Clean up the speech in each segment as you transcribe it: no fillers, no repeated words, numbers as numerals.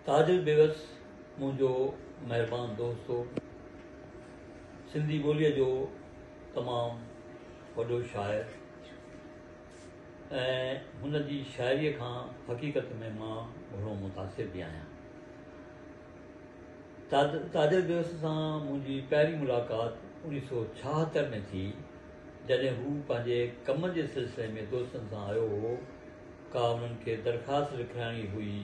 تاجل بيوس منهنجو مهربان دوست هو. سنڌي ٻوليء جو تمام وڏو شاعر ۽ هن جي شاعريء کان حقيقت ۾ مان گهڻو متاثر به آهيان. تاجل بيوس سان منهنجي پهرين ملاقات 1976 ۾ ٿي، جڏهن هو پنهنجي ڪم جي سلسلي ۾ دوستن سان آيو هو. ڪا انهن کي درخواست لکرائڻي هئي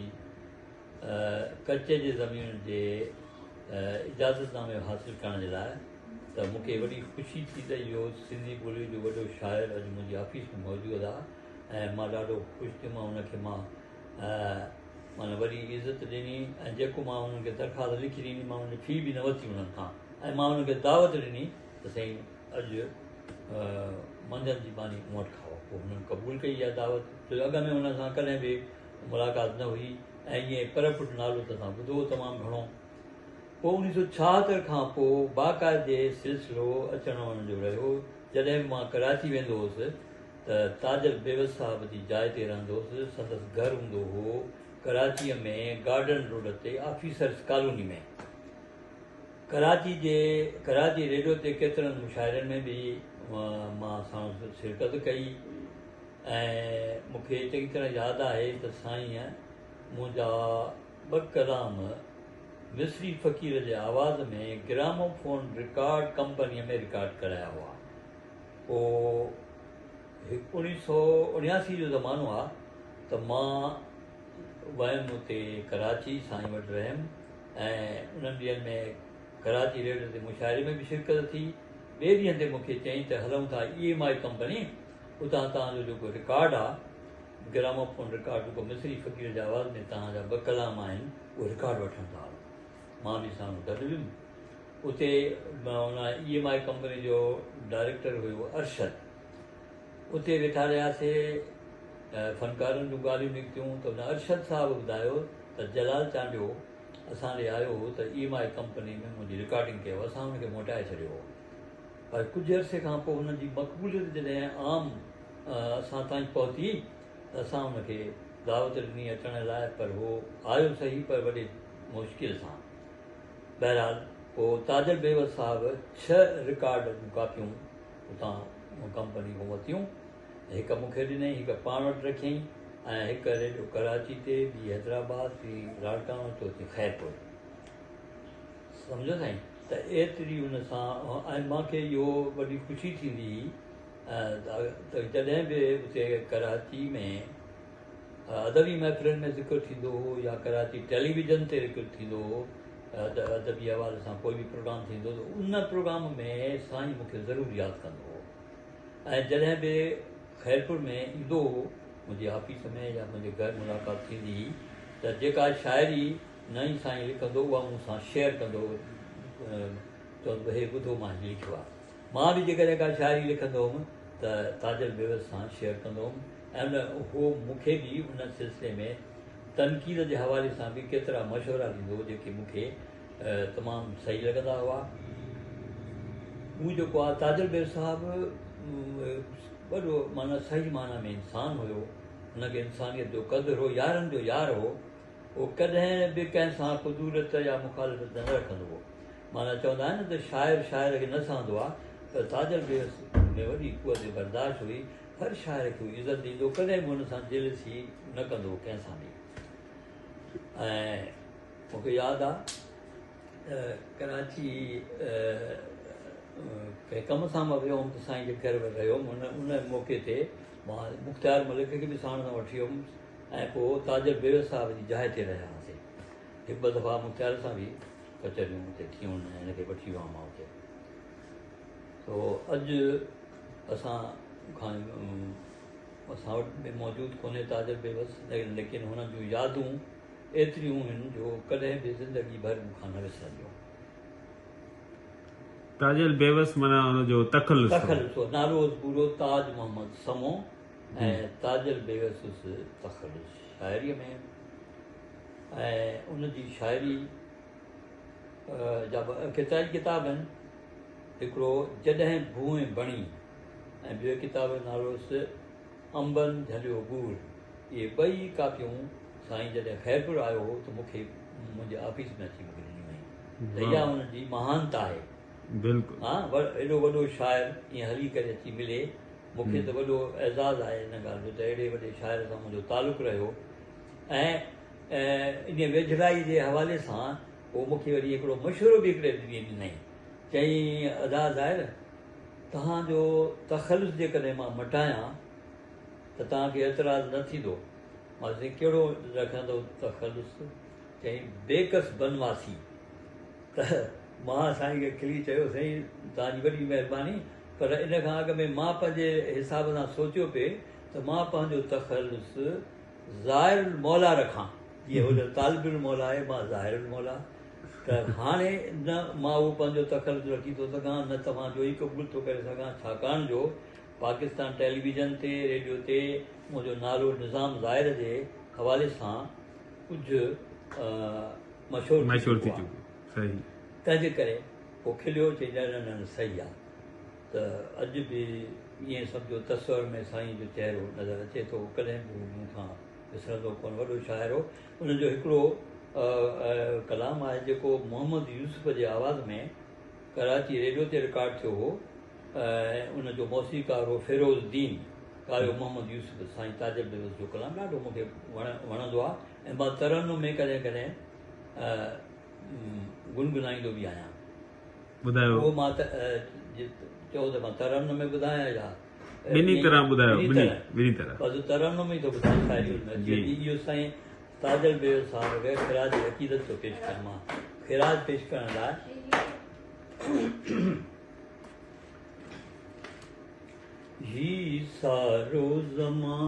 ڪچي جي زمين جي اجازت نامي حاصل ڪرڻ جي لاء ته مون کي وڏي خوشي ٿي ته اهو سنڌي ٻوليء جو وڏو شاعر اڄ منهنجي آفيس ۾ موجود آهي ۽ مان ڏاڍو خوش ٿيم ۽ ان کي مان معنيٰ وڏي عزت ڏني ۽ جيڪو مان انهن کي درخواست لکي ڏني مان ان جي في به نه ورتي انهن کان ۽ مان انهن کي دعوت ڏني ته سائين اڄ منجهند جي ماني مون وٽ کائو. پوء هنن قبول ڪئي اها دعوت، ڇو جو اڳ ۾ هن سان ڪڏهن به ملاقات نه هئي ۽ ائين پر پٽ نالو ته اسان ٻڌو هو تمام گهڻو. پوء 1976 کان پوء باقاعدي سلسلو اچڻ وڃڻ جو رهيو. جڏهن به مان ڪراچي ويندو هوس ته تاجل بيوس صاحب جي جاء تي رهندو هوس. سندس گهر هوندو هو ڪراچيء ۾ گارڊن روڊ تي آفيسرس ڪالوني ۾. ڪراچي جي ڪراچي ريڊيو تي ڪيترن مشاعرن ۾ به مان ساڻس شرڪت ڪئي ۽ مون کي چڱي طرح ياد آهي ته سائينء منهنجا ٻه ڪلام مصري فقير جي آواز ۾ گراموفون رڪارڊ ڪمپنيء ۾ رڪارڊ ڪرايا هئا. پوء 1979 جو زمانو آ ته مان ويم اتي ڪراچي سائين وٽ رهيم ۽ انهن ڏينهن ۾ ڪراچي ريڊيو تي مشاعري ۾ به شرڪت ٿي. ٻئي ڏينهن تي مون کي چيائين ته هلون ٿا اي ايم I company, اتان توهان جو جيڪو رڪارڊ آ، گراموفون رڪارڊ جيڪو مصري فقير جي آواز ۾ توهان جا ٻه ڪلام آهن، اهي رڪارڊ وٺڻ ٿا هلون. مان به ساڻس گڏ ويم. اتي ان اي ايم I company جو ڊائريڪٽر هيو ارشد. اتي ويٺا رهياسي، فنڪارن جون ڳالهيون نڪتيون ته ان ارشد صاحب ٻڌايو ته جلال چانڊيو اسان ڏي آيو هو ته اي ايم I company ۾ منهنجي رڪارڊنگ ڪيو، اسان ان کي موٽائي ڇڏيو هو. پر ڪجهه عرصي کان پوء هن جي مقبوليت جڏهن عام اسان تائين پهتي ته اسان ان کي دعوت ڏني اچڻ لاء پر هو آيو سهي پر وڏي مشڪل سان. بهرحال پوء تاجل بيوس صاحب ڇهه رڪارڊ جون ڪاپيون اتان ڪمپني کان ورتيون. هڪ مون کي ڏنائين، هڪ پاڻ وٽ رکيائين ۽ هڪ ريڊيو ڪراچي تي، ٻي حيدرآباد، ٽين لاڙڪاڻو، چوٿين خيرپور. سمجهو سائين ته ايتري ان سان ۽ مان کي اهو وڏي خوشي ٿيندي هئي ته جڏهن به اتي ڪراچي ۾ ادبي محفلن ۾ ذڪر ٿيندو هو يا ڪراچي ٽيليويزن تي ذڪر ٿيندو هو ادبي حوالي سان ڪوئي به پروگرام ٿيندو ته ان پروگرام ۾ سائين مون کي ضرور ياد ڪندو هو ۽ جڏهن به خيرپور ۾ ايندو هو منهنجي آفيس ۾ يا منهنجي گهر ملاقات ٿيندي هئي ته جيڪا شاعري نئين سائين لکندو اها مون سان شيئر ڪندو هو چوندو هي ٻڌو مان هي لکيو آهي مان به جيڪڏهن ڪا شاعري لکندو هوم ته تاجل بيوس سان شيئر ڪندو هوم ۽ ان هو مون کي به ان سلسلي ۾ تنقيد جي حوالي سان به ڪيترا مشورا ڏيندو هو جيڪي مون کي تمام صحيح لڳندا هئا. هو جيڪو آهي تاجل بيوس صاحب وڏو معنيٰ صحيح معنيٰ ۾ انسان هيو. هن کي انسانيت جو قدر هو، يارن جو يار هو. هو ڪڏهن به ڪنهن سان ڪدورت يا مخالفت نه رکندو هو. معنيٰ چوندا آهن نه ته شاعر شاعر کي نه سهندو آهي پر تاجل بيوس ۾ وڏي قوت برداشت هئي. هر شاعر کي هو عزت ڏيندو هو، ڪڏهن به هن سان جيلسي نه ڪندو هو ڪنهن سان به. ۽ مون کي ياد آ ته ڪراچي ڪنهن ڪم سان مان ويو هوم ته سائين جي گهر ۾ رهيو هوم ان موقعي تي مان مختيار ملڪ کي به ساڻ سان وٺي ويم ۽ پوء تاجر بيوس صاحب جي جاء تي رهيا هئاسين. هڪ ٻه دفعا مختيار سان به ڪچهريون اتي ٿيون ۽ هن کي وٺي ويو هئم مان اتي. سو اڄ اسان کان اسان وٽ به موجود ڪونهي تاجر بيوس ليڪن هن جون يادون ايتريون هن جو ڪڏهن به زندگي ڀر مون کان نه وسرنديون. تاجل بيوس معنيٰ ان جو تخلص هو. تخلص هو. نالو هوس پورو تاج محمد سمو ۽ تاجل بيوس هوس تخلص شاعريء ۾ ۽ ان جي شاعري جا ڪيترائي ڪتاب آهن. هڪڙو جڏهن ڀونء بڻي ۽ ٻيو ڪتاب جو نالو هوس انبن جهليو ٻور. اهي ٻئي ڪاپيون سائين جڏهن خيرپور آيو هو ته مون کي منهنجي آفيس ۾ اچي مون کي ڏني هئائين ته اها ان جي مهانتا آهي. بلڪل. ها ايڏو وڏو شاعر ائين هلي ڪري اچي ملي مون کي ته وڏو اعزاز آهي ان ڳالهه جو ته اهڙي وڏي شاعر سان منهنجو تعلق رهيو ۽ ان ويجهڙائي جي حوالي سان هو مون کي وري هڪڙو مشورو به هڪڙي ڏينهن ڏنائين چيائين ادا ظاهر توهان جو تخلص جيڪڏهن مان مٽايان ته توهان کي اعتراض نه ٿيندو. مان چيس ڪهڙو رکندؤ تخلص؟ چيائين بيڪس بنواسي. ته مان سائين کي کلي چيو سائين توهان جي وڏي مهرباني پر ان کان اڳ ۾ مان پنهنجي حساب سان سوچيو پئي ته مان پنهنجو تخلص ظاهر الموليٰ رکان جيئن هو طالب الموليٰ آهي مان ظاهر الموليٰ ته هاڻي نه مان اهو پنهنجو تخلص رکي ٿو سگهان نه توهان جو ئي قبول ٿو ڪري سگهان ڇاڪاڻ جو پاڪستان ٽيليويزن تي ريڊيو تي منهنجو نالو نظام ظاهر جي حوالي سان ڪجهه مشهور ٿي چڪو آهي. تنهن جي ڪري هو کليو چئي نه نه نه صحيح آهي ته اڄ به ائين سمجهو تصور ۾ سائين جو چهرو نظر اچي ٿو ڪڏهن به هو مون کان وسرندو ڪونه وڏو شاعر هو ان جو هڪڙو ڪلام آهي جيڪو محمد يوسف جي آواز ۾ ڪراچي ريڊيو تي رڪارڊ ٿيو هو ۽ ان جو موسيقار هو فيروز الدين ڳايو محمد يوسف سائين تاجل بيوس جو ڪلام ڏاڍو مون کي وڻندو آهي ۽ مان ترنم ۾ ڪڏهن ڪڏهن گنگنائيندو به آهيان. ٻڌايو. اهو مان چئو ته مان ترنم ۾ ٻڌايان يا ٻنهي طرح ٻڌايو ٻنهي طرح. بس ترنم ئي ٿو ٻڌايان شاعري ان ۾ اچي وڃي. اهو سائين تاجل بيوس صاحب کي خراج عقيدت ٿو پيش ڪيان مان خراج پيش ڪرڻ لاء هي سارو زمانو.